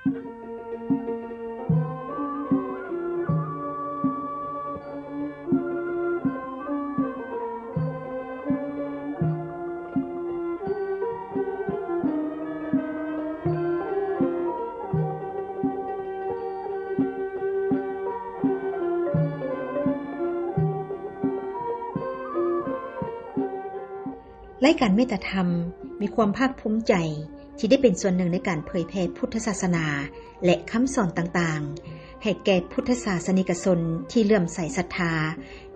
ລາຍການເມດຕາທຳມີຄວາມພາກພູມໃຈທີ່ໄດ້ເປັນສ່ວນໜຶ່ງໃນການເຜີຍແຜ່ພຸດທະສາສະໜາ ແລະ ຄຳສອນຕ່າງໆ ໃຫ້ແກ່ພຸດທະສາສະນິກະຊົນທີ່ເຫຼື້ອມໃສສັດທາ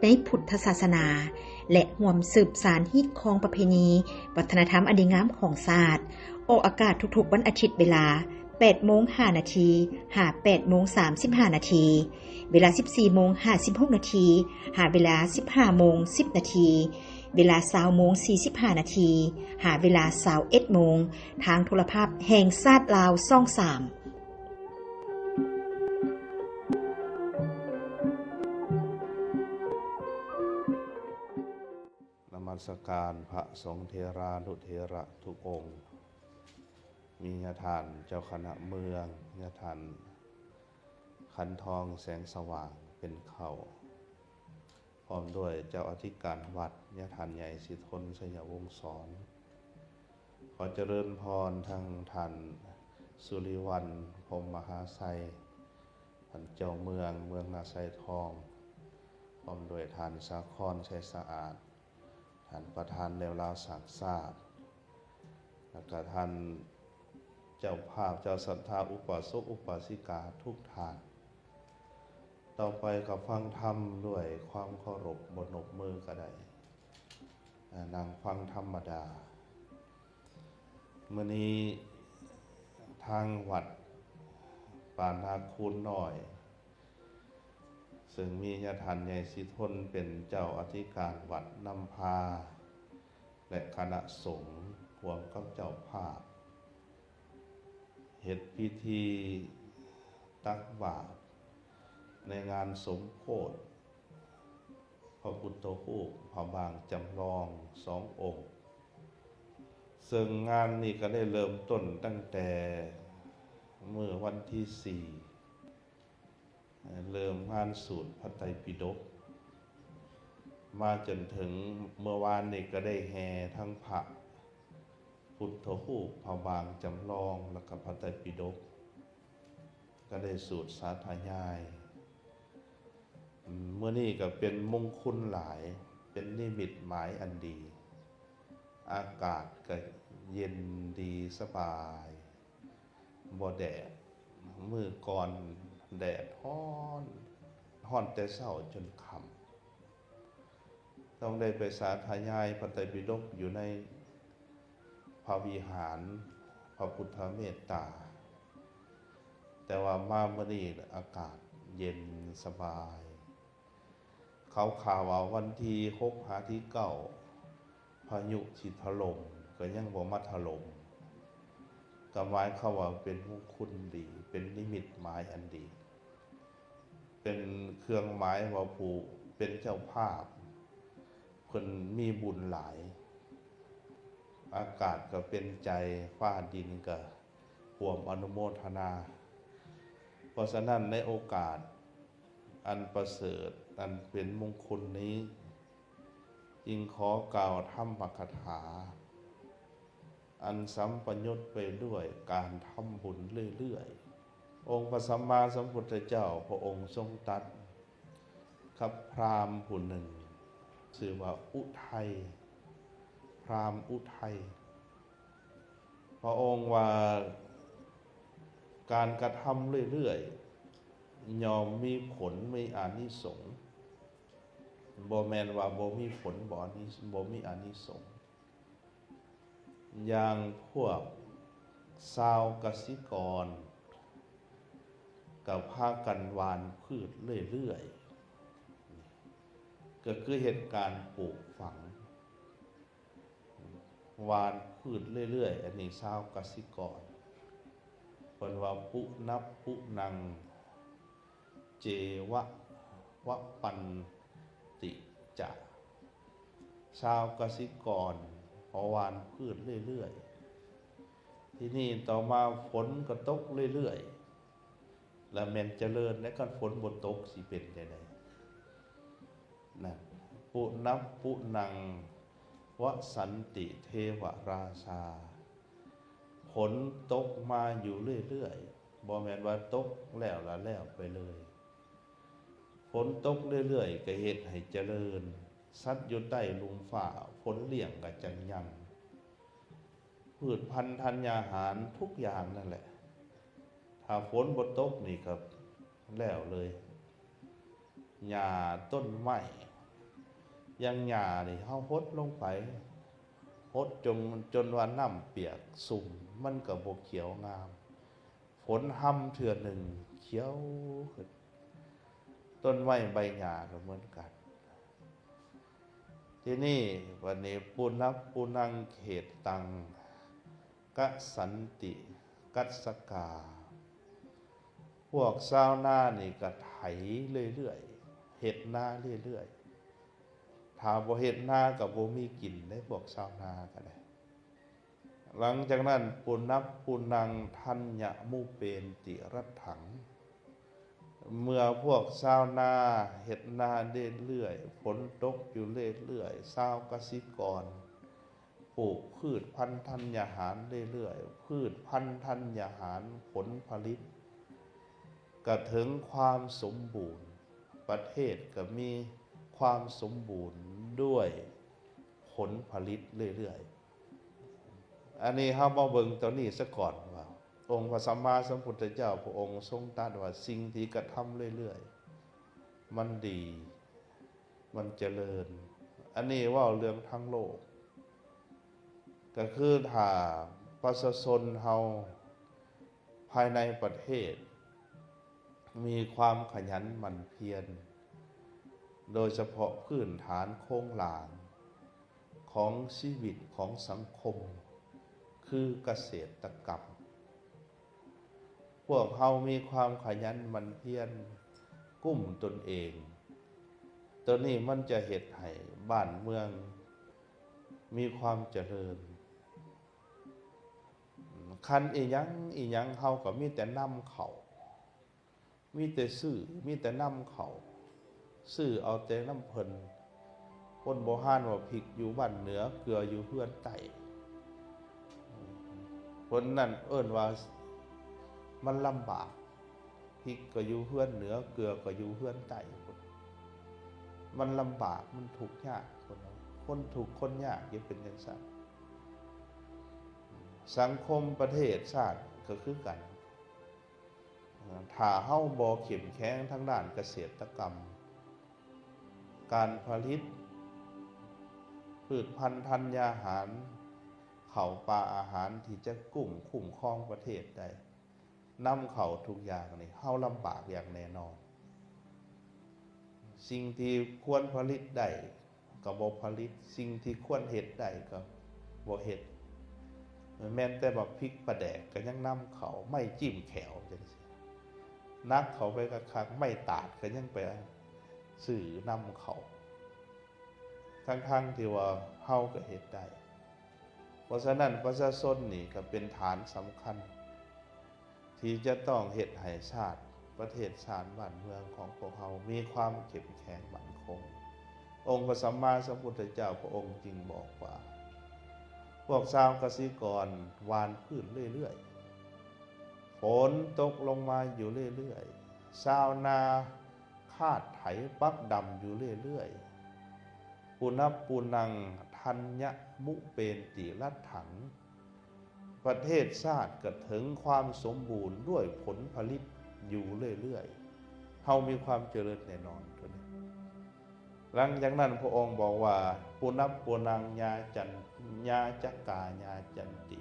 ໃນພຸດທະສາສະໜາ ແລະ ຮ່ວມສືບສານຮີດຄອງປະເພນີວັດທະນະທຳອັນດີງາມຂອງຊາດ. ອອກອາກາດທຸກໆວັນອາທິດເວລາ ແປດໂມງຫ້ານາທີ ຫາ ແປດໂມງສາມສິບຫ້ານາທີ, ເວລາ ສິບສີ່ໂມງຫ້າສິບຫົກນາທີ ຫາ ເວລາ ສິບຫ້າໂມງສິບນາທີ, ເວລາ ຊາວໂມງສີ່ສິບຫ້ານາທີ ຫາ ເວລາ ຊາວເອັດໂມງ ທາງໂທລະພາບແຫ່ງຊາດລາວ ຊ່ອງສາມ. ນະມັດສະການພະສົງເຖລານຸເຖລະທຸກອົງ, ມີຍາທ່ານເຈົ້າຄະນະເມືອງ, ຍາທ່ານຂັນທອງແສງສະຫວ່າງເປັນເຄົ້າ, ພ້ອມດ້ວຍເຈົ້າອະທິການວັດ, ຍາທ່ານໃຫຍ່ສີທົນ ໄຊຍະວົງສອນ. ຂໍຈະເລີນພອນທັງທ່ານສຸລິວັນ ພົມມະຫາໄຊ, ທ່ານເຈົ້າເມືອງເມືອງນາໄຊທອງ, ພ້ອມດ້ວຍທ່ານສາຄອນ ໄຊສະອາດ, ທ່ານປະທານແນວລາວສ້າງຊາດ, ແລ້ວກະທ່ານເຈົ້າພາບ ເຈົ້າສັດທາ ອຸປາສົກ ອຸປາສິກາທຸກທ່ານ. ຕໍ່ໄປກໍຟັງທຳດ້ວຍຄວາມເຄົາລົບ, ບໍ່ນົບມືກໍໄດ້, ອາ, ນັ່ງຟັງທຳມະດາ. ມື້ນີ້ທາງວັດປ່ານາຄູນນ້ອຍ ເຊິ່ງມີຍາທ່ານໃຫຍ່ສີທົນເປັນເຈົ້າອະທິການວັດນຳພາ ແລະ ຄະນະສົງຮ່ວມກັບເຈົ້າພາບ ເຮັດພິທີຕັກບາດໃນງານສົມໂພດພະພຸດທະຮູບພະບາງຈຳລອງສອງອົງ, ເຊິ່ງງານນີ້ກໍໄດ້ເລີ່ມຕົ້ນຕັ້ງແຕ່ມື້ວັນທີສີ່ ເລີ່ມງານສູດພະໄຕປິດົກ ມາຈົນເຖິງເມື່ອວານນີ້ກໍໄດ້ແຫ່ທັງພະພຸດທະຮູບ, ພະບາງຈຳລອງ ແລ້ວກໍພະໄຕປິດົກ ກໍໄດ້ສູດສາທະຍາຍ. ມື້ນີ້ກໍເປັນມົງຄຸນຫຼາຍ, ເປັນນິມິດໝາຍອັນດີ, ອາກາດກໍເຢັນດີສະບາຍ. ບໍ່ແດດ, ມື້ກ່ອນແດດຮ້ອນ, ຮ້ອນແຕ່ເຊົ້າຈົນຄ່ຳ. ຕ້ອງໄດ້ໄປສາທະຍາຍພະໄຕປິດົກຢູ່ໃນພະວິຫານພະພຸດທະເມດຕາ, ແຕ່ວ່າມາມື້ນີ້ອາກາດເຢັນສະບາຍ. ເຂົາຂ່າວວ່າວັນທີຫົກຫາທີເກົ້າ ພາຍຸຊິຖະຫຼົ່ມ, ກໍຍັງບໍ່ມາຖະຫຼົ່ມ, ກໍໝາຍຄວາມວ່າເປັນມຸງຄຸນດີ, ເປັນນິມິດໝາຍອັນດີ, ເປັນເຄື່ອງໝາຍວ່າຜູ້ເປັນເຈົ້າພາບເພິ່ນມີບຸນຫຼາຍ, ອາກາດກໍເປັນໃຈ, ຟ້າດິນກໍຮ່ວມອະນຸໂມທະນາ. ເພາະສະນັ້ນ ໃນໂອກາດ ອັນປະເສີດ ອັນເປັນມຸງຄຸນນີ້, ຈຶ່ງຂໍກ່າວທຳມະຄາຖາ ອັນສຳປະຍຸດໄປດ້ວຍການທຳບຸນເລື້ອຍໆ. ອົງພະສຳມາສຳພຸດທະເຈົ້າ ພະອົງຊົງຕັດກັບພຣາມຜູ້ໜຶ່ງ ຊື່ວ່າອຸໄທ, ພຣາມອຸໄທ. ພະອົງວ່າ ການກະທຳເລື້ອຍໆ ຍ່ອມມີຜົນ ມີອານິສົງ, ບໍ່ແມ່ນວ່າບໍ່ມີຜົນ ບໍ່ອານິ, ບໍ່ມີອານິສົງ. ຢ່າງພວກຊາວກະສິກອນ ກໍພາກັນຫວ່ານພືດເລື້ອຍໆ, ກໍຄືເຮັດການປູກຝັງ ຫວ່ານພືດເລື້ອຍໆ. ອັນນີ້ຊາວກະສິກອນ ເພິ່ນວ່າ ປຸນະປຸນັງ ເຈວະ ວະປັນຕິຈະ. ຊາວກະສິກອນກໍຫວ່ານພືດເລື້ອຍໆ, ທີນີ້ຕໍ່ມາຝົນກໍຕົກເລື້ອຍໆ ລະແມ່ນຈະເລີນ ແລະຄັນຝົນບໍ່ຕົກຊິເປັນຈັ່ງໃດ? ນັ້ນ ປຸນະປຸນັງວະສັນຕິເທວະຣາຊາ ຝົນຕົກມາຢູ່ເລື້ອຍໆ ບໍ່ແມ່ນວ່າຕົກແລ້ວລະແລ້ວໄປເລີຍ. ຝົນຕົກເລື້ອຍໆ ກໍເຮັດໃຫ້ຈະເລີນ, ສັດຢູ່ໃຕ້ລຸ່ມຟ້າ ຝົນລ້ຽງກໍຈັ່ງຍັງ, ພືດພັນທັນຍາຫານທຸກຢ່າງນັ້ນແຫຼະ ຖ້າຝົນບໍ່ຕົກນີ້ກໍແລ້ວເລີຍ. ຫຍ້າຕົ້ນໄມ້ ຢ່າງຫຍ້ານີ້ ເຮົາຫົດລົງໄປ ຫົດຈົນ ຈົນວ່ານ້ຳປຽກຊຸ່ມ ມັນກໍບໍ່ຂຽວງາມ. ຝົນຮຳເທື່ອໜຶ່ງຂຽວຂຶ້ນ. ຕົ້ນໄມ້ໃບຫຍ້າກໍເໝືອນກັນ. ທີນີ້ບັດນີ້ ປຸນະປຸນັງເຂດຕັງກະສັນຕິກັດສະກາ ພວກຊາວນານີ້ກໍໄຖເລື້ອຍໆ ເຮັດນາເລື້ອຍໆ. ຖ້າບໍ່ເຮັດນາກໍບໍ່ມີກິນເດ້ ພວກຊາວນາກໍໄດ້. ຫຼັງຈາກນັ້ນ ປຸນະປຸນັງທັນຍະມຸເປນຕິລັດຖັງ ເມື່ອພວກຊາວນາເຮັດນາເລື້ອຍໆ ຝົນຕົກຢູ່ເລື້ອຍໆ ຊາວກະສິກອນປູກພືດພັນທັນຍາຫານເລື້ອຍໆ ພືດພັນທັນຍາຫານ ຜົນຜະລິດກະເຖິງຄວາມສົມບູນ, ປະເທດກະມີຄວາມສົມບູນດ້ວຍ ຜົນຜະລິດເລື້ອຍໆ. ອັນນີ້ເຮົາມາເບິ່ງຕົວນີ້ສາກ່ອນວ່າ ອົງພະສຳມາສຳພຸດທະເຈົ້າພະອົງຊົງຕັດວ່າ ສິ່ງທີ່ກະທຳເລື້ອຍໆ ມັນດີ ມັນຈະເລີນ. ອັນນີ້ເວົ້າເລື່ອງທາງໂລກ ກໍຄືຖ້າປະຊາຊົນເຮົາ ພາຍໃນປະເທດມີຄວາມຂະຫຍັນໝັ່ນພຽນ ໂດຍສະເພາະພື້ນຖານໂຄງລ່າງຂອງຊີວິດຂອງສັງຄົມ ຄືກະເສດຕະກຳ. ພວກເຮົາມີຄວາມຂະຫຍັນໝັ່ນພຽນ ກຸ້ມຕົນເອງ, ໂຕນີ້ມັນຈະເຮັດໃຫ້ບ້ານເມືອງມີຄວາມຈະເລີນ. ຄັນອີ່ຫຍັງອີ່ຫຍັງ ເຮົາກໍມີແຕ່ນຳເຂົ້າ ມີແຕ່ຊື້ ມີແຕ່ນຳເຂົ້າ ຊື້ເອົາແຕ່ນຳເພິ່ນ. ຄົນໂບຮານວ່າ ພິກຢູ່ບ້ານເໜືອ ເກືອຢູ່ເຮືອນໃຕ້. ຄົນນັ້ນເອີ້ນວ່າມັນລຳບາກ. ພິກກໍຢູ່ເຮືອນເໜືອ ເກືອກໍຢູ່ເຮືອນໃຕ້ພຸ້ນ. ມັນລຳບາກ ມັນທຸກຍາກ ຄົນ ຄົນທຸກຄົນຍາກ ຢ່າເປັນຈັ່ງຊັ້ນ. ສັງຄົມປະເທດຊາດກໍຄືກັນ ຖ້າເຮົາບໍ່ເຂັ້ມແຂງທາງດ້ານກະເສດຕະກຳ ການຜະລິດພືດພັນທັນຍາຫານ ເຂົ້າປາອາຫານທີ່ຈະກຸ້ມຄຸ້ມຄອງປະເທດໄດ້ ນຳເຂົ້າທຸກຢ່າງນີ້ ເຮົາລຳບາກຢ່າງແນ່ນອນ. ສິ່ງທີ່ຄວນຜະລິດໄດ້ກໍບໍ່ຜະລິດ, ສິ່ງທີ່ຄວນເຮັດໄດ້ກໍບໍ່ເຮັດ. ແມ່ນແຕ່ບັກພິກປາແດກກໍຍັງນຳເຂົ້າ, ໄມ້ຈິ້ມແຂວຈັ່ງຊີ້ ໜັກເຂົ້າໄປຄັກໆ, ໄມ້ຕາດກໍຍັງໄປຊື້ນຳເຂົ້າ. ທັງໆທີ່ວ່າເຮົາກໍເຮັດໄດ້. ເພາະສະນັ້ນ ປະຊາຊົນນີ້ກໍເປັນຖານສຳຄັນ ທີ່ຈະຕ້ອງເຮັດໃຫ້ຊາດ ປະເທດຊາດ ບ້ານເມືອງຂອງພວກເຮົາມີຄວາມເຂັ້ມແຂງໝັ້ນຄົງ. ອົງພະສຳມາສຳພຸດທະເຈົ້າພະອົງຈຶ່ງບອກວ່າ ພວກຊາວກະສິກອນຫວ່ານພືດເລື້ອຍໆ, ຝົນຕົກລົງມາຢູ່ເລື້ອຍໆ, ຊາວນາ ຄາດໄຖປັກດຳຢູ່ເລື້ອຍໆ. ປຸນະປຸນັງທັນຍະມຸເປນຕິລັດຖັງ ປະເທດຊາດກະເຖິງຄວາມສົມບູນດ້ວຍຜົນຜະລິດຢູ່ເລື້ອຍໆ. ເຮົາມີຄວາມຈະເລີນແນ່ນອນຕົວນີ້. ຫຼັງຈາກນັ້ນພະອົງບອກວ່າ ປຸນະປຸນັງຍາຈັນ ຍາຈະກາຍາຈັນຕິ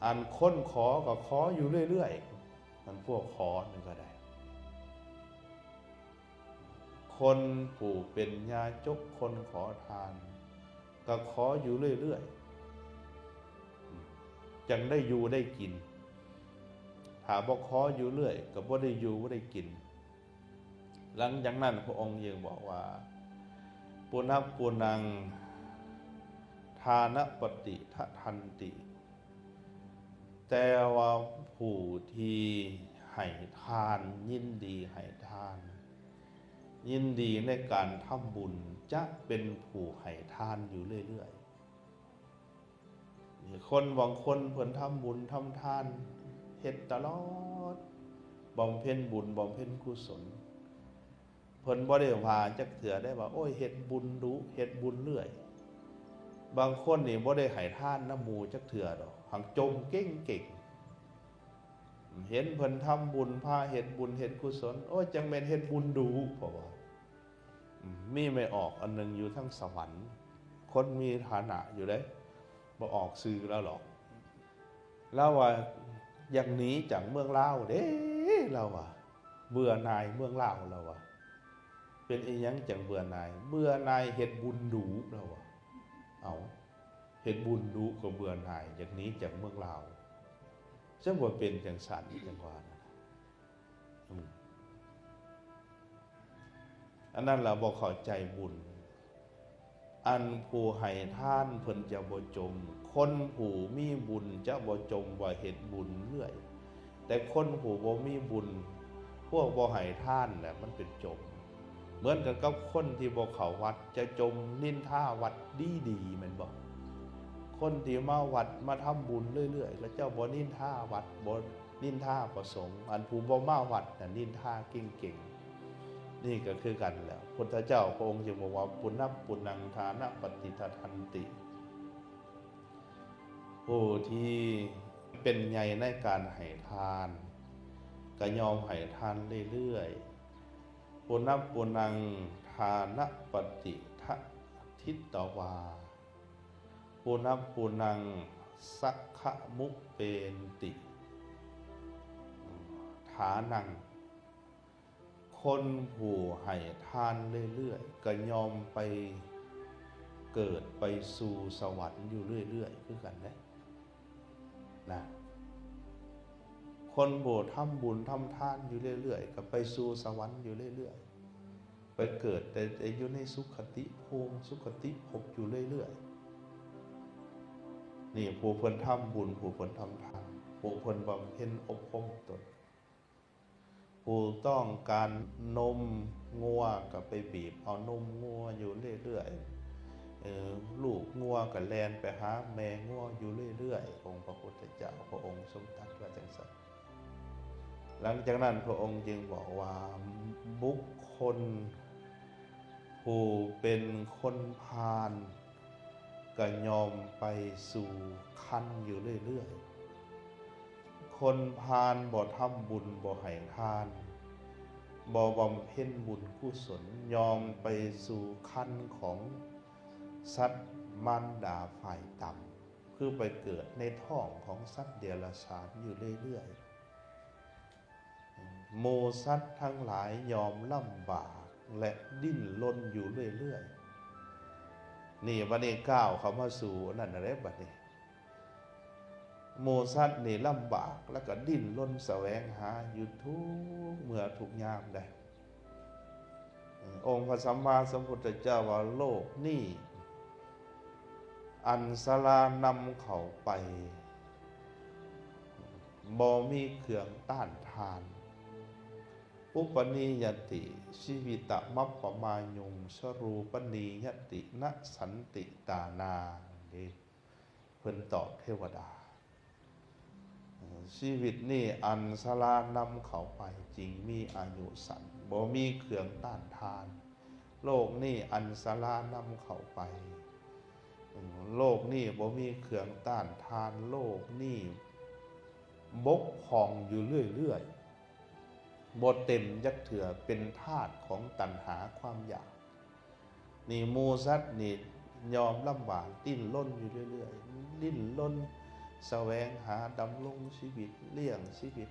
ອັນຄົນຂໍກໍຂໍຢູ່ເລື້ອຍໆ. ມັນພວກຂໍນີ້ກໍໄດ້ ຄົນຜູ້ເປັນຍາຈົກ ຄົນຂໍທານ ກໍຂໍຢູ່ເລື້ອຍໆ ຈັ່ງໄດ້ຢູ່ໄດ້ກິນ. ຖ້າບໍ່ຂໍຢູ່ເລື້ອຍ ກໍບໍ່ໄດ້ຢູ່ບໍ່ໄດ້ກິນ. ຫຼັງຈາກນັ້ນພະອົງຈຶ່ງບອກວ່າ ປຸນະປຸນັງ ທ ທານະປະຕິທະທັນຕິ ແຕ່ວ່າຜູ້ທີ່ໃຫ້ທານ ຍິນດີໃຫ້ທານ ຍິນດີໃນການທຳບຸນ ຈະເປັນຜູ້ໃຫ້ທານຢູ່ເລື້ອຍໆ. ຄົນບາງຄົນເພິ່ນທຳບຸນທຳທານ ເຮັດຕະຫຼອດ ບຳເພັນບຸນ ບຳເພັນກຸສົນ ເພິ່ນບໍ່ໄດ້ວ່າຈັກເທື່ອໄດ້ວ່າ ໂອ້ຍ ເຮັດບຸນດຸ ເຮັດບຸນເລື້ອຍ. ບາງຄົນນີ້ບໍ່ໄດ້ໃຫ້ທານນຳໝູ່ຈັກເທື່ອດອກ ຫາກຈົ່ມເກັ່ງໆ. ເຫັນເພິ່ນທຳບຸນ ພາເຮັດບຸນເຮັດກຸສົນ ໂອ້ຍ ຈັ່ງແມ່ນເຮັດບຸນດຸ ເພາະວ່າ ອືມ ມີແມ່ອອກອັນໜຶ່ງຢູ່ທາງສະຫວັນ ຄົນມີຖານະຢູ່ເດ້ ບໍ່ອອກຊື່ລາວດອກ. ລາວວ່າຢາກໜີຈາກເມືອງລາວເດ້ ລາວວ່າ ເບື່ອໜ່າຍເມືອງລາວ ລາວວ່າ. ເປັນອີ່ຫຍັງຈັ່ງເບື່ອໜ່າຍ? ເບື່ອໜ່າຍເຮັດບຸນດຸ ລາວວ່າ. ເອົ້າ ເຮັດບຸນດຸກໍເບື່ອໜ່າຍ ຢາກໜີຈາກເມືອງລາວ. ຈັ່ງວ່າເປັນຈັ່ງຊັ້ນ ຈັ່ງວ່ານັ້ນ. ອືມ ອັນນັ້ນລະບໍ່ເຂົ້າໃຈບຸນ. ອັນຜູ້ໃຫ້ທານເພິ່ນຈະບໍ່ຈົ່ມ, ຄົນຜູ້ມີບຸນຈະບໍ່ຈົ່ມວ່າເຮັດບຸນເລື້ອຍ, ແຕ່ຄົນຜູ້ບໍ່ມີບຸນ, ພວກບໍ່ໃຫ້ທານແຫຼະມັນເປັນຈົ່ມ. ເໝືອນກັນກັບຄົນທີ່ບໍ່ເຂົ້າວັດ ຈະຈົ່ມນິນທາວັດດີໆ ແມ່ນບໍ່? ຄົນທີ່ມາວັດມາທຳບຸນເລື້ອຍໆ ເຂົາເຈົ້າບໍ່ນິນທາວັດ ບໍ່ ນິນທາພະສົງ, ອັນຜູ້ບໍ່ມາວັດນະນິນທາເກັ່ງໆ. ນີ້ກໍຄືກັນແຫຼະ ພຸດທະເຈົ້າພະອົງຈຶ່ງບອກວ່າ ປຸນະປຸນະທານະປະຕິທະທັນຕິ ຜູ້ທີ່ເປັນໃຫຍ່ໃນການໃຫ້ທານ ກໍຍອມໃຫ້ທານເລື້ອຍໆ. ປຸນະປຸນະທານະປະຕິທະທິດຕະວາ ປຸນະປຸນະສັກຂະມຸເປນຕິ ຖານັງ ຄົນຜູ້ໃຫ້ທານເລື້ອຍໆ ກໍຍອມໄປເກີດໄປສູ່ສະຫວັນຢູ່ເລື້ອຍໆ ຄືກັນເດ້ ນະ. ຄົນຜູ້ທຳບຸນທຳທານຢູ່ເລື້ອຍໆ ກໍໄປສູ່ສະຫວັນຢູ່ເລື້ອຍໆ. ໄປເກີດແຕ່ ແຕ່ຢູ່ໃນສຸຄະຕິພູມ ສຸຄະຕິພົບຢູ່ເລື້ອຍໆ. ນີ້ຜູ້ເພິ່ນທຳບຸນ ຜູ້ເພິ່ນທຳທານ ຜູ້ເພິ່ນບຳເພັນອົບຮົມຕົນ. ຜູ້ຕ້ອງການນົມງົວກໍໄປບີບເອົານົມງົວຢູ່ເລື້ອຍໆ. ເອີ ລູກງົວກໍແລ່ນໄປຫາແມ່ງົວຢູ່ເລື້ອຍໆ. ອົງພະພຸດທະເຈົ້າພະອົງຊົງຕັດວ່າຈັ່ງຊັ້ນ. ຫຼັງຈາກນັ້ນພະອົງຈຶ່ງບອກວ່າ ບຸກຄົນຜູ້ເປັນຄົນພານກໍຍອມໄປສູ່ຄັນຢູ່ເລື້ອຍໆ. ຄົນພານບໍ່ທຳບຸນ ບໍ່ໃຫ້ທານ ບໍ່ບຳເພັນບຸນກຸສົນ ຍອມໄປສູ່ຄັນຂອງສັດມານດາຝ່າຍຕ່ຳ ຄືໄປເກີດໃນທ້ອງຂອງສັດເດຍລະສານຢູ່ເລື້ອຍໆ. ໝູ່ສັດທັງຫຼາຍຍອມລຳບາກ ແລະ ດີ້ນລົນຢູ່ເລື້ອຍໆ. ນີ້ບັດນີ້ກ້າວເຂົ້າມາສູ່ອັນນັ້ນແລ້ວເດ້ ບັດນີ້ ໝູ່ສັດນີ້ລຳບາກ ແລ້ວກໍດີ້ນລົນສະແຫວງຫາຢູ່ທຸກເມື່ອທຸກຍາມໃດ. ອົງພະສຳມາສຳພຸດທະເຈົ້າວ່າ ໂລກນີ້ອັນຊະລານຳເຂົ້າໄປ ບໍ່ມີເຄື່ອງຕ້ານທານ. ປຸປະນີຍະຕິ ຊີວິຕະມັບປະມາຍຸງ ສະລູປະນີຍະຕິ ນະສັນຕິຕານາ ເດ້ ເພິ່ນຕອບເທວະດາ. ຊີວິດນີ້ອັນຊະລານຳເຂົ້າໄປ ຈຶ່ງມີອາຍຸສັ້ນ ບໍ່ມີເຄື່ອງຕ້ານທານ. ໂລກນີ້ອັນຊະລານຳເຂົ້າໄປ ໂລກນີ້ບໍ່ມີເຄື່ອງຕ້ານທານ. ໂລກນີ້ບົກຜ່ອງຢູ່ເລື້ອຍໆ ບໍ່ເຕັມຈັກເທື່ອ ເປັນທາດຂອງຕັນຫາຄວາມຢາກ. ນີ້ໝູ່ສັດນີ້ຍອມລຳບາກ ດີ້ນລົນຢູ່ເລື້ອຍໆ ດີ້ນລົນສະແຫວງຫາດຳລົງຊີວິດ ລ້ຽງຊີວິດ.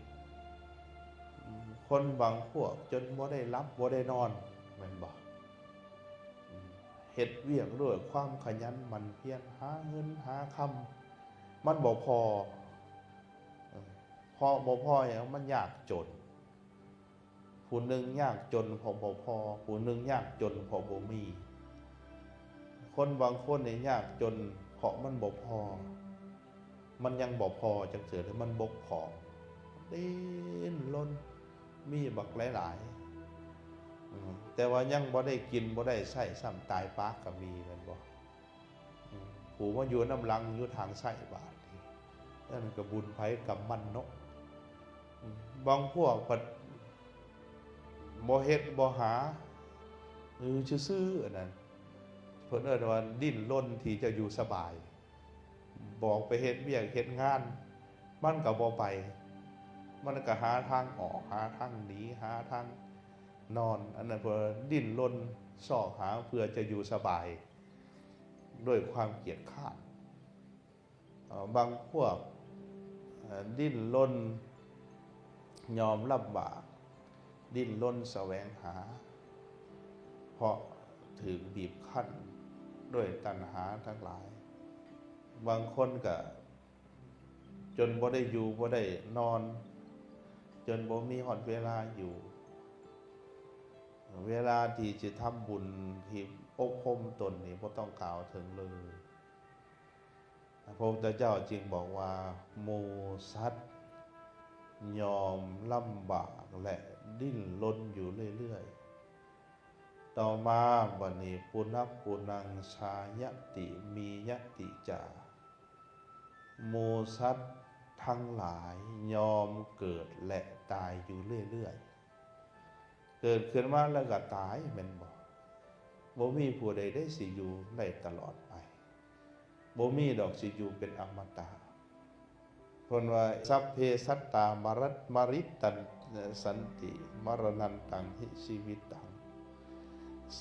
ຄົນບາງພວກຈົນບໍ່ໄດ້ຫຼັບບໍ່ໄດ້ນອນ ແມ່ນບໍ່? ເຮັດວຽກດ້ວຍຄວາມຂະຫຍັນໝັ່ນພຽນ ຫາເງິນຫາຄຳ ມັນບໍ່ພໍ ເອີ ເພາະບໍ່ພໍຫຍັງ? ມັນຍາກຈົນ. ຜູ້ໜຶ່ງຍາກຈົນເພາະບໍ່ພໍ ຜູ້ໜຶ່ງຍາກຈົນເພາະບໍ່ມີ. ຄົນບາງຄົນນີ້ຍາກຈົນເພ ພາະມັນບໍ່ພໍ, ມັນຍັງບໍ່ພໍຈັກເທື່ອ, ມັນບົກຜ່ອງ, ດີ້ນລົນ, ມີບັກຫຼາຍໆ, ແຕ່ວ່າຍັງບໍ່ໄດ້ກິນ ບໍ່ໄດ້ໃຊ້ຊ້ຳ, ຕາຍປາກກໍມີ ແມ່ນບໍ່? ອືມ ຜູ້ມາຢູ່ນຳຫຼັງຢູ່ທາງຊ້າຍບາດນີ້ ນັ້ນກໍບຸນໃຜກຳມັນເນາະ. ອືມ ບາງພວກພັດບໍ່ເຮັດບໍ່ຫາ ຢູ່ຊື່ໆ ອັນນັ້ນ ເພິ່ນເອີ້ນວ່າດີ້ນລົນທີ່ຈະຢູ່ສະບາຍ, ບອກໄປເຮັດວຽກເຮັດງານ ມັນກໍບໍ່ໄປ, ມັນກໍຫາທາງອອກ, ຫາທາງໜີ, ຫາທາງນອນ, ອັນນັ້ນເພິ່ນດິ້ນລົນຊອກຫາເພື່ອຈະຢູ່ສະບາຍ ດ້ວຍຄວາມກຽດຄ້ານ. ເອີ ບາງພວກ ເອີ ດີ້ນລົນຍອມລຳບາກ, ດີ້ນລົນສະແຫວງຫາ ເພາະຖືກບີບຄັ້ນດ້ວຍຕັນຫາທັງຫຼາຍ. ບາງຄົນກະຈົນບໍ່ໄດ້ຢູ່ບໍ່ໄດ້ນອນ, ຈົນບໍ່ມີຮອດເວລາຢູ່. ເວລາທີ່ຈະທຳບຸນ ທີ່ອົບຮົມຕົນນີ້ ບໍ່ຕ້ອງກ່າວເຖິງເລີຍ. ພະພຸດທະເຈົ້າຈຶ່ງບອກວ່າ ໝູ່ສັດຍອມລຳບາກ ແລະ ດີ້ນລົນຢູ່ເລື້ອຍໆ. ຕໍ່ມາບັດນີ້ ປຸນະປຸນັງ ຊາຍະຕິ ມີຍະຕິຈາ ໝູ່ສັດທັງຫຼາຍຍອມເກີດ ແລະ ຕາຍຢູ່ເລື້ອຍໆ. ເກີດຂຶ້ນມາແລ້ວກໍຕາຍແມ່ນບໍ່? ບໍ່ມີຜູ້ໃດເດ້ຊິຢູ່ໄດ້ຕະຫຼອດໄປ, ບໍ່ມີດອກຊິຢູ່ເປັນອະມະຕະ. ເພິ່ນວ່າ ສັບເພສັດຕາ ມະຣັດ ມະຣິຕັນ ສັນຕິ ມະຣະນັນຕັງ ຫິ ຊີວິຕັງ.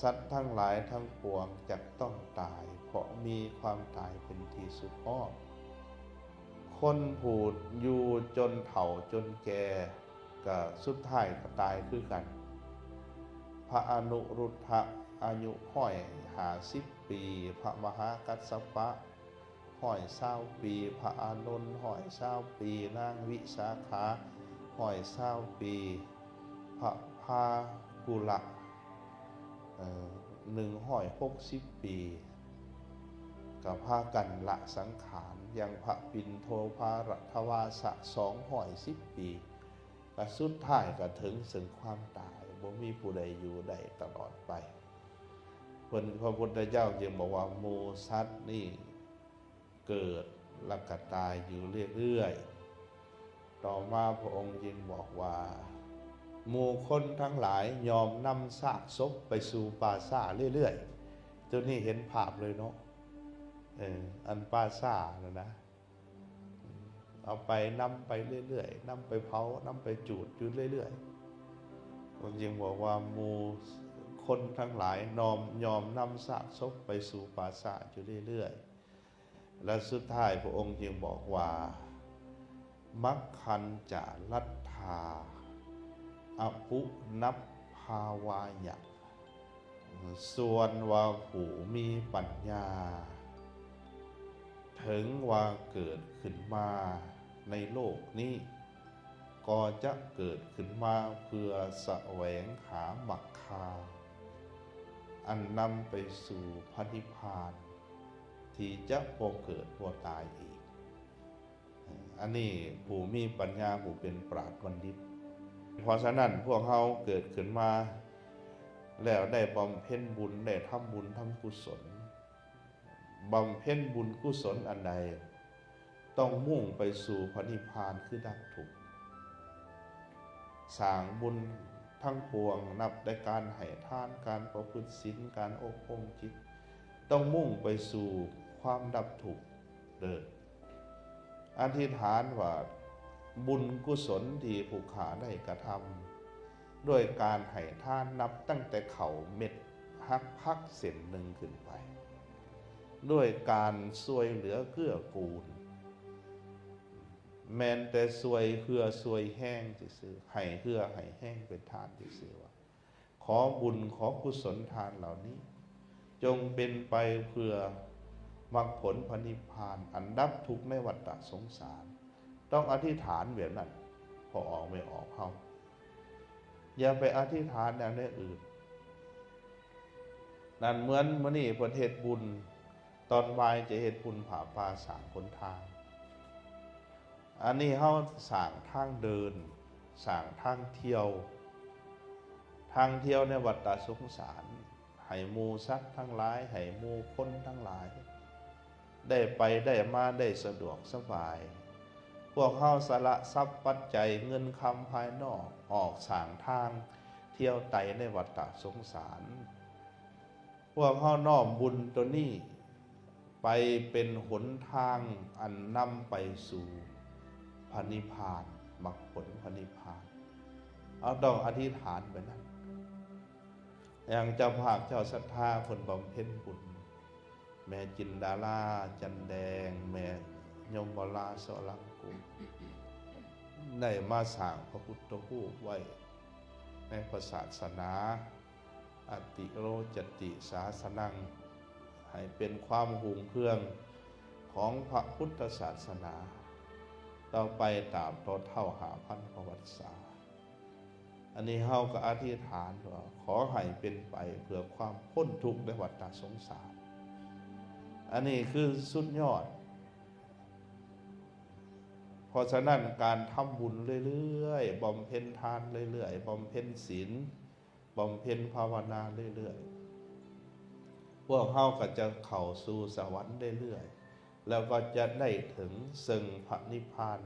ສັດທັງຫຼາຍທັງປວງຈັກຕ້ອງຕາຍ ເພາະມີຄວາມຕາຍເປັນທີ່ສຸດຮອດ. ຄົນຜູ້ຢູ່ຈົນເຖົ້າຈົນແກ່ ກະສຸດທ້າຍກະຕາຍຄືກັນ. ພະອະນຸຣຸດທະອາຍຸຮ້ອຍຫ້າສິບປີ, ພະມະຫາກັດສະປະຮ້ອຍຊາວປີ, ພະອານົນຮ້ອຍຊາວປີ, ນາງວິສາຂາຮ້ອຍຊາວປີ, ພະພາກຸລະ ເອີ ໜຶ່ງຮ້ອຍຫົກສິບປີ ກະພາກັນລະສັງຂານ. ຢ່າງພະປິນໂທ ພະລັດທະວາສະ ສອງຮ້ອຍສິບປີ ກະສຸດທ້າຍກະເຖິງເຊິ່ງຄວາມຕາຍ, ບໍ່ມີຜູ້ໃດຢູ່ໄດ້ຕະຫຼອດໄປ. ເພິ່ນ ພະພຸດທະເຈົ້າຈຶ່ງບອກວ່າ ໝູ່ສັດນີ້ເກີດແລ້ວກະຕາຍຢູ່ເລື້ອຍໆ. ຕໍ່ມາພະອົງຈຶ່ງບອກວ່າ ໝູ່ຄົນທັງຫຼາຍຍອມນຳຊາກສົບໄປສູ່ປ່າຊ້າເລື້ອຍໆ. ໂຕນີ້ເຫັນພາບເລີຍເນາະ, ເອີ ອັນປ່າຊ້ານັ້ນນະ ເອົາໄປ ນຳໄປເລື້ອຍໆ, ນຳໄປເຜົາ, ນຳໄປຈູດຢູ່ເລື້ອຍໆ. ເພິ່ນຈຶ່ງບອກວ່າ ໝູ່ຄົນທັງຫຼາຍນອມ ຍອມນຳຊາກສົບໄປສູ່ປ່າຊ້າຢູ່ເລື້ອຍໆ. ແລະ ສຸດທ້າຍພະອົງຈຶ່ງບອກວ່າ ມັກຂັນຈາລັດຖາ ອະປຸນະພາວາຍະ. ສ່ວນວ່າຜູ້ມີປັນຍາ ເຖິງວ່າເກີດຂຶ້ນມາໃນໂລກນີ້ ກໍຈະເກີດຂຶ້ນມາເພື່ອສະແຫວງຫາມັກຄາ ອັນນຳໄປສູ່ພະນິບພານ ທີ່ຈະບໍ່ເກີດບໍ່ຕາຍອີກ. ອັນນີ້ຜູ້ມີປັນຍາ ຜູ້ເປັນປາດບັນດິດ. ເພາະສະນັ້ນ ພວກເຮົາເກີດຂຶ້ນມາແລ້ວ ໄດ້ບຳເພັນບຸນ ໄດ້ທຳບຸນທຳກຸສົນ, ບຳເພັນບຸນກຸສົນອັນໃດ ຕ້ອງມຸ່ງໄປສູ່ພະນິບພານ ຄືດັບທຸກ. ສ້າງບຸນທັງປວງ ນັບແຕ່ການໃຫ້ທານ, ການປະພຶດສິນ, ການອົບຮົມຈິດ, ຕ້ອງມຸ່ງໄປສູ່ຄວາມດັບທຸກເດີ້. ອະທິຖານວ່າ ບຸນກຸສົນທີ່ຜູ້ຂ້າໄດ້ກະທຳ ດ້ວຍການໃຫ້ທານ ນັບຕັ້ງແຕ່ເຂົ້າເມັດຫັກຜັກເສັ້ນໜຶ່ງຂຶ້ນໄປ, ດ້ວຍການຊ່ວຍເຫຼືອເກື້ອກູນ, ແມ່ນແຕ່ຊ່ວຍເຫື່ອຊ່ວຍແຮງຊື່ໆ, ໃຫ້ເຫື່ອໃຫ້ແຮງເປັນທານຊື່ໆ ວ່າ ຂໍບຸນຂໍກຸສົນທານເຫຼົ່ານີ້ ຈົ່ງເປັນໄປເພື່ອມັກຜົນພະນິບພານ ອັນດັບທຸກໃນວັດຕະສົງສານ. ຕ້ອງອະທິຖານແບບນັ້ນ ພໍ່ອອກແມ່ອອກເຮົາ. ຢ່າໄປອະທິຖານແນວອື່ນ. ນັ້ນເໝືອນມື້ນີ້ເພິ່ນເຮັດບຸນ ຕອນບ່າຍຈະເຮັດບຸນຜ້າປ່າ ສ້າງຫົນທາງ. ອັນນີ້ເຮົາສ້າງທາງເດີນ, ສ້າງທາງທ່ຽວ, ທາງທ່ຽວໃນວັດຕະສົງສານ ໃຫ້ໝູ່ສັດທັງຫຼາຍ, ໃຫ້ໝູ່ຄົນທັງຫຼາຍ ໄດ້ໄປໄດ້ມາໄດ້ສະດວກສະບາຍ. ພວກເຮົາສະຫຼະຊັບປັດໄຈເງິນຄຳພາຍນອກ ອອກສ້າງທາງທ່ຽວໄຕໃນວັດຕະສົງສານ. ພວກເຮົານ້ອມບຸນໂຕນີ້ໄປເປັນຫົນທາງອັນນຳໄປສູ່ພະນິບພານ, ມັກຜົນພະນິບພານ. ເຮົາຕ້ອງອະທິຖານແບບນັ້ນ. ຢ່າງເຈົ້າພາບເຈົ້າສັດທາເພິ່ນບຳເພັນບຸນ, ແມ່ຈິນດາລາ ຈັນແດງ, ແມ່ຍົມວະລາ ສະລັງກຸ ໄດ້ມາສ້າງພະພຸດທະຮູບໄວ້ໃນພະສາສະໜາ ອະຕິໂລຈະຕິສາສະນັງ ໃຫ້ເປັນຄວາມຮຸ່ງເຮືອງຂອງພະພຸດທະສາສະໜາ ຕໍ່ໄປຕາບຕໍ່ເທົ່າຫ້າພັນປະຫວັດສາ. ອັນນີ້ເຮົາກໍອະທິຖານວ່າ ຂໍໃຫ້ເປັນໄປເພື່ອຄວາມພົ້ນທຸກໃນວັດຕະສົງສານ. ອັນນີ້ຄືສຸດຍອດ. ເພາະສະນັ້ນ ການທຳບຸນເລື້ອຍໆ, ບຳເພັນທານເລື້ອຍໆ, ບຳເພັນສິນ, ບຳເພັນພາວະນາເລື້ອຍໆ, ພວກເຮົາກໍຈະເຂົ້າສູ່ສະຫວັນເລື້ອຍໆ ແລ້ວກໍຈະໄດ້ເຖິງເຊິ່ງພະນິບພານ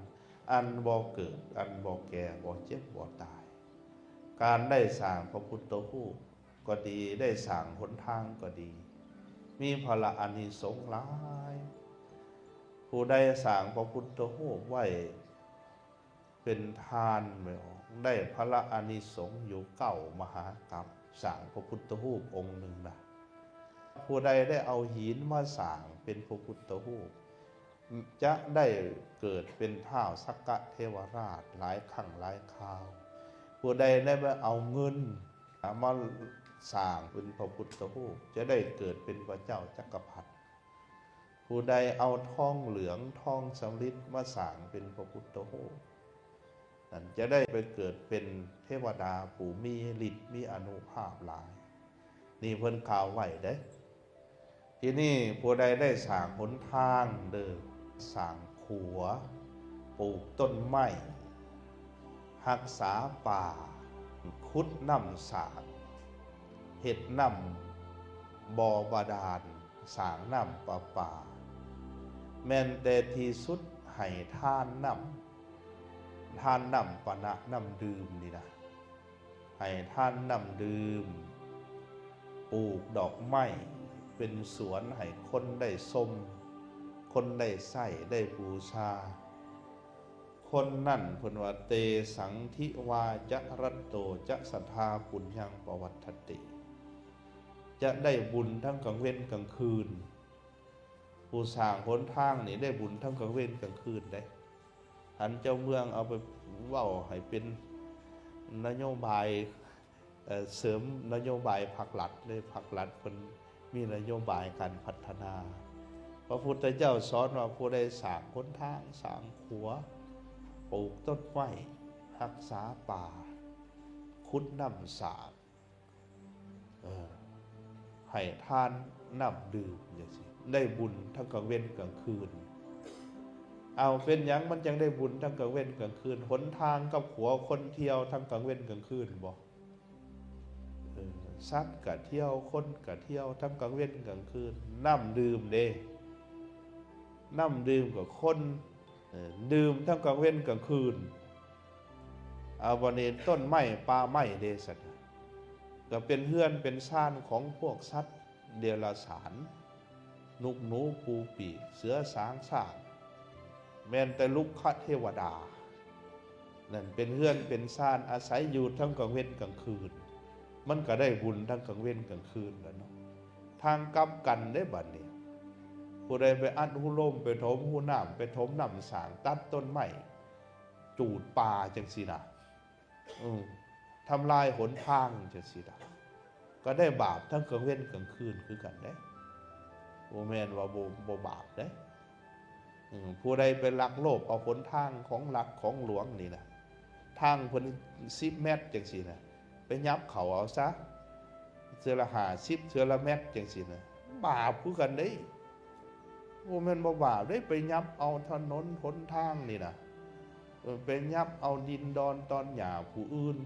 ອັນບໍ່ເກີດ, ອັນບໍ່ແກ່, ບໍ່ເຈັບ, ບໍ່ຕາຍ. ການໄດ້ສ້າງພະພຸດທະຮູບກໍດີ, ໄດ້ສ້າງຫົນທາງກໍດີ, ມີພະລະອານິສົງຫຼາຍ. ຜູ້ໃດສ້າງພະພຸດທະຮູບໄວ້ ເປັນທານແມ່ນບໍ່ ໄດ້ພະລະອານິສົງຢູ່ເກົ້າມະຫາກັບ ສ້າງພະພຸດທະຮູບອົງໜຶ່ງນະ. ຜູ້ໃດໄດ້ເອົາຫີນມາສ້າງເປັນພະພຸດທະຮູບ ຈະໄດ້ເກີດເປັນທ້າວສັກກະເທວະລາດຫຼາຍຄັ້ງຫຼາຍຄາວ. ຜູ້ໃດໄດ້ມາເອົາເງິນມາສ້າງເປັນພະພຸດທະຮູບ ຈະໄດ້ເກີດເປັນພະເຈົ້າຈັກກະພັດ. ຜູ້ໃດເອົາທອງເຫຼືອງທອງສຳລິດມາສ້າງເປັນພະພຸດທະຮູບ ນັ້ນຈະໄດ້ໄປເກີດເປັນເທວະດາຜູ້ມີລິດມີອານຸພາບຫຼາຍ. ນີ້ເພິ່ນກ່າວໄວ້ເດ້. ທີນີ້ຜູ້ໃດໄດ້ສ້າງຫົນທາງເດີ ສ້າງຂົວ, ປູກຕົ້ນໄມ້, ຮັກສາປ່າ, ຂຸດນ້ຳສາກ, ເຮັດນ້ຳບໍ່ບາດານ, ສ້າງນ້ຳປະປາ, ແມ່ນແຕ່ທີ່ສຸດໃຫ້ທານນ້ຳ, ທານນ້ຳປານະ, ນ້ຳດື່ມນີ້ນະ, ໃຫ້ທານນ້ຳດື່ມ, ປູກດອກໄມ້ເປັນສວນໃຫ້ຄົນໄດ້ຊົມ, ຄົນໄດ້ໃຊ້, ໄດ້ບູຊາ. ຄົນນັ້ນເພິ່ນວ່າ ເຕສັງທິວາຈະຣັດໂຕຈະສັດທາປຸນຍັງປະວັດຖະຕິ ຈະໄດ້ບຸນທັງກາງເວັນກາງຄືນ. ຜູ້ສ້າງຫົນທາງນີ້ໄດ້ບຸນທັງກາງເວັນກາງຄືນເດ້. ອັນເຈົ້າເມືອງເອົາໄປເວົ້າໃຫ້ເປັນນະໂຍບາຍ ເອີ ເສີມນະໂຍບາຍພັກລັດເດ້, ພັກລັດເພິ່ນມີນະໂຍບາຍການພັດທະນາ. ພະພຸດທະເຈົ້າສອນວ່າ ຜູ້ໃດສ້າງຫົນທາງ, ສ້າງຂົວ, ປູກຕົ້ນໄມ້, ຮັກສາປ່າ, ຂຸດນ້ຳສາກ, ເອີ ໃຫ້ທານນ້ຳດື່ມຈັ່ງຊີ້ ໄດ້ບຸນທັງກາງເວັນກາງຄືນ. ເອົາ ເປັນຫຍັງມັນຈັ່ງໄດ້ບຸນທັງກາງເວັນກາງຄືນ? ຫົນທາງກັບຂົວຄົນທ່ຽວທັງກາງເວັນກາງຄືນບໍ່? ເອີ ສັດກະທ່ຽວ, ຄົນກະທ່ຽວ ທັງກາງເວັນກາງຄືນ. ນ້ຳດື່ມເດ້? ນ້ຳດື່ມກໍຄົນ, ເອີ ດື່ມທັງກາງເວັນກາງຄືນ. ເອົາ ບາດນີ້ຕົ້ນໄມ້ປ່າໄມ້ເດ້ ສັດ ກໍເປັນເຮືອນເປັນຊານຂອງພວກສັດເດຍລະສານ, ນົກໜູ, ປູປີກ, ເສືອ, ສາງ, ຊ້າງ, ແມ່ນແຕ່ລຸກຄະເທວະດາ. ນັ້ນເປັນເຮືອນເປັນຊານອາໄສຢູ່ທັງກາງເວັນກາງຄືນ, ມັນກໍໄດ້ບຸນທັງກາງເວັນກາງຄືນແລ້ວເນາະ. ທາງກັບກັນເດ້ບາດນີ້, ຜູ້ໃດໄປອັດຮູລົມ, ໄປຖົມຮູນ້ຳ, ໄປຖົມນ້ຳສ້າງ, ຕັດຕົ້ນໄມ້, ຈູດປ່າຈັ່ງຊີ້ນະ, ເອີ ທຳລາຍຫົນທາງຈັ່ງຊີ້ນະ, ກໍໄດ້ບາບທັງກາງເວັນກາງຄືນຄືກັນເດ້. ບໍ່ແມ່ນວ່າບໍ່ ບໍ່ບາບເດ້. ເອີ ຜູ້ໃດໄປລັກໂລບເອົາຫົນທາງຂອງລັດຂອງຫຼວງນີ້ນະ, ທາງເພິ່ນສິບແມັດຈັ່ງຊີ້ນະ, ໄປຫຍັບເຂົ້າເອົາຊະ ເທື່ອລະຫ້າສິບ ເທື່ອລະແມັດຈັ່ງຊີ້ນະ, ບາບຄືກັນເດ້. ບໍ່ແມ່ນບໍ່ບາບເດ້ ໄປຫຍັບເອົາຖະໜົນຫົນທາງນີ້ນະ ເອີ ໄປຫຍັບເອົາດິນດອນຕອນຫຍ້າຜູ້ອື່ນ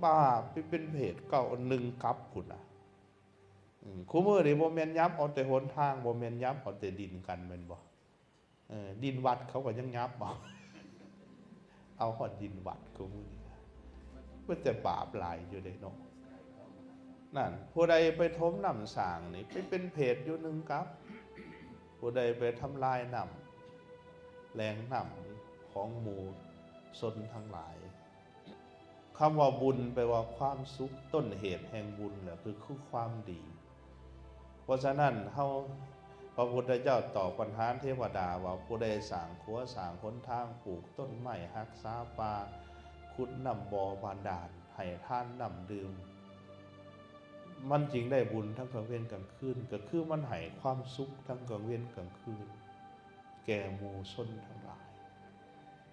ບາບ ໄປເປັນເຜດເກົ້າໜຶ່ງກັບພຸ້ນນະ. ອືມ ຄູ່ມື້ນີ້ບໍ່ແມ່ນຫຍັບເອົາແຕ່ຫົນທາງ ບໍ່ແມ່ນຫຍັບເອົາແຕ່ດິນກັນແມ່ນບໍ່? ເອີ ດິນວັດເຂົາກໍຍັງຫຍັບເອົາ ເອົາຮອດດິນວັດຄູ່ມື້ນີ້ ເປັນແຕ່ບາບຫຼາຍຢູ່ເດ້ເນາະ. ນັ້ນ ຜູ້ໃດໄປຖົມນ້ຳສ້າງນີ້ ໄປເປັນເຜດຢູ່ໜຶ່ງກັບ ຜູ້ໃດໄປທຳລາຍນ້ຳ ແຫຼ່ງນ້ຳຂອງໝູ່ຊົນທັງຫຼາຍ. ຄຳວ່າບຸນແປວ່າຄວາມສຸກ, ຕົ້ນເຫດແຫ່ງບຸນແຫຼະ ຄື ຄືຄວາມດີ. ເພາະສະນັ້ນ ເຮົາ ພະພຸດທະເຈົ້າຕອບບັນຫາເທວະດາວ່າ ຜູ້ໃດສ້າງຂົວ, ສ້າງຫົນທາງ, ປູກຕົ້ນໄມ້, ຮັກສາປ່າ, ຂຸດນ້ຳບໍ່ບາດານ, ໃຫ້ທານນ້ຳດື່ມ, ມັນຈຶ່ງໄດ້ບຸນທັງກາງເວັນກາງຄືນ, ກໍຄືມັນໃຫ້ຄວາມສຸກທັງກາງເວັນກາງຄືນ ແກ່ໝູ່ຊົນທັງຫຼາຍ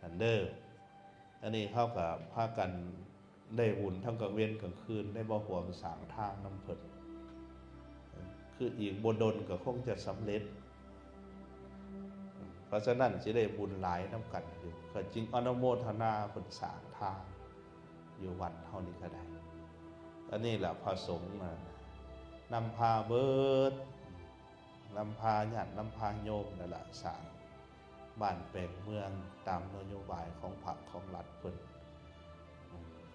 ນັ້ນເດີ້. ອັນນີ້ເຮົາກໍພາກັນໄດ້ບຸນທັງກາງເວັນກາງຄືນ ໄດ້ມາຮ່ວມສ້າງທາງນຳເພິ່ນ ຄືອີກບໍ່ດົນກໍຄົງຈະສຳເລັດ. ເພາະສະນັ້ນ ຊິໄດ້ບຸນຫຼາຍນຳກັນຢູ່ ກໍຈຶ່ງອະນຸໂມທະນາເພິ່ນສ້າງທາງຢູ່ວັດເຮົານີ້ກໍໄດ້. ອັນນີ້ລະພະສົງນະ ນຳພາເບີດ ນຳພາຍາດ ນຳພາໂຍມນັ້ນລະ ສ້າງບ້ານແປງເມືອງຕາມນະໂຍບາຍຂອງພັກຂອງລັດເພິ່ນ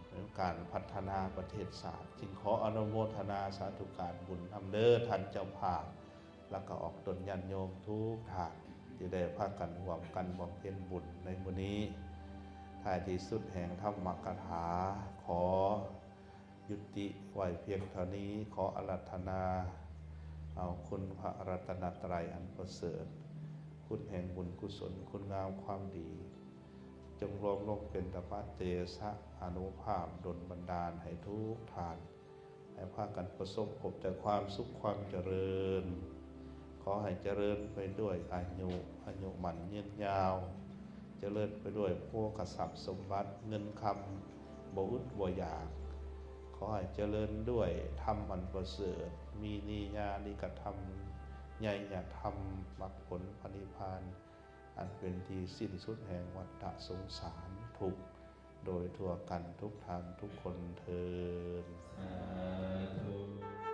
ເປັນການພັດທະນາປະເທດຊາດ. ຈຶ່ງຂໍອະນຸໂມທະນາສາທຸການບຸນນຳເດີ້ທ່ານເຈົ້າພາບ ແລ້ວກໍອອກຕົນຍາດໂຍມທຸກທ່ານ ທີ່ໄດ້ພາກັນຮ່ວມກັນບຳເພັນບຸນໃນມື້ນີ້. ທ້າຍທີ່ສຸດແຫ່ງທຳມະກະຖາ ຂໍ ຍຸຕິໄວ້ພຽງເທົ່ານີ້. ຂໍອາລາທະນາເອົາຄຸນພະລັດຕະນະໄຕອັນປະເສີດ, ຄຸນແຫ່ງບຸນກຸສົນ, ຄຸນງາມຄວາມດີ, ຈົ່ງລວມລົງເປັນທຳມະເຕຊະອານຸພາບ ດົນບັນດານໃຫ້ທຸກທ່ານ ໃຫ້ພາກັນປະສົບພົບແຕ່ຄວາມສຸກຄວາມຈະເລີນ. ຂໍໃຫ້ຈະເລີນໄປດ້ວຍອາຍຸ, ອາຍຸໝັ້ນຍືນຍາວ, ຈະເລີນໄປດ້ວຍໂພຄະຊັບສົມບັດ, ເງິນຄຳບໍ່ອຶດບໍ່ຢາກ. ຂໍໃຫ້ຈະເລີນດ້ວຍທຳອັນປະເສີດ, ມີນິຍານິກະທຳ, ໄຍຍະທຳ, ມັກຜົນພະນິບພານ ອັນເປັນທີ່ສິ້ນສຸດແຫ່ງວັດຕະສົງສານທຸກ ໂດຍທົ່ວກັນທຸກທ່ານທຸກຄົນເທີ້ນ. ສາທຸ.